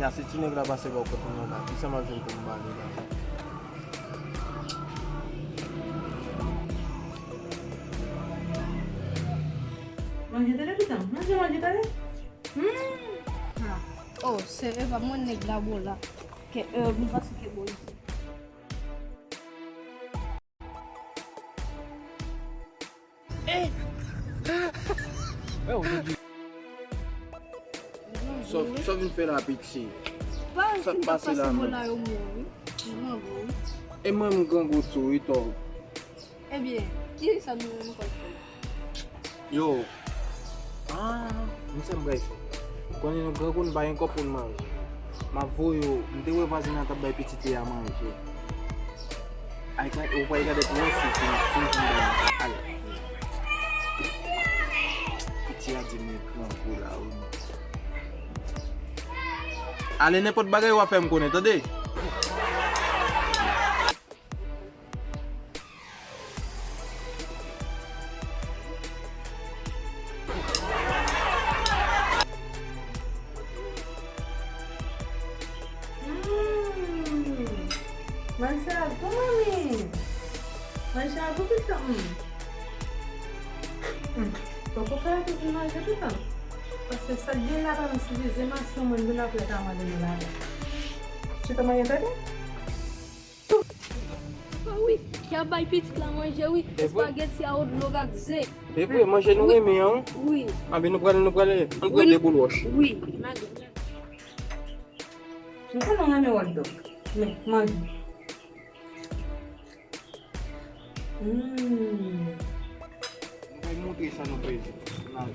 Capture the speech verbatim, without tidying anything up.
Ya, si ti nèg la pase bò kote nou la, kisa m ap jwenn pou m ba li la? Manje tande, pitit, manje, manje tande. Hmm. Ah. Oh, se Eva, mwen nèg la bon la. Ke, euh, m panse ke bon isi. Sa w vin fè la, piti? Sa k pase la menm? E mwen, m grangou tou, wi, tò. Ebyen, kisa nou menm nou pral fè? Yo, ah, m sa m pral fè. Konnen nou grangou, nou pa gen kòb pou n manje. M ap voye w, m te wè vwazen an t ap bay pitit li a manje. Ay, ka, ou pa gade pou wè si fin, fin, fin bay manje. Ay. Piti a di m li grangou la, wi. Ale, nenpòt bagay w ap fè m konnen, tande? Hmm. Manje a gou, manmi. Manje a gou, pitit. Hmm. Hmm. Poko fè tout manje tout tan. Paske sa k gen la pa nan sifize, mas nan mwen vin apre ta mande nou ladan. Chita manje tande? Papa, wi, ki ap bay pitit la manje, wi. E vre? Espageti a, odlog ak ze. E vre, manje nou renmen an, wi. Anben nou pral, nou pral, nou pral de boul wòch. Wi. M konnen w renmen hot dog. Men, manje. Mm. Nou pral montre sa nou peze. N al.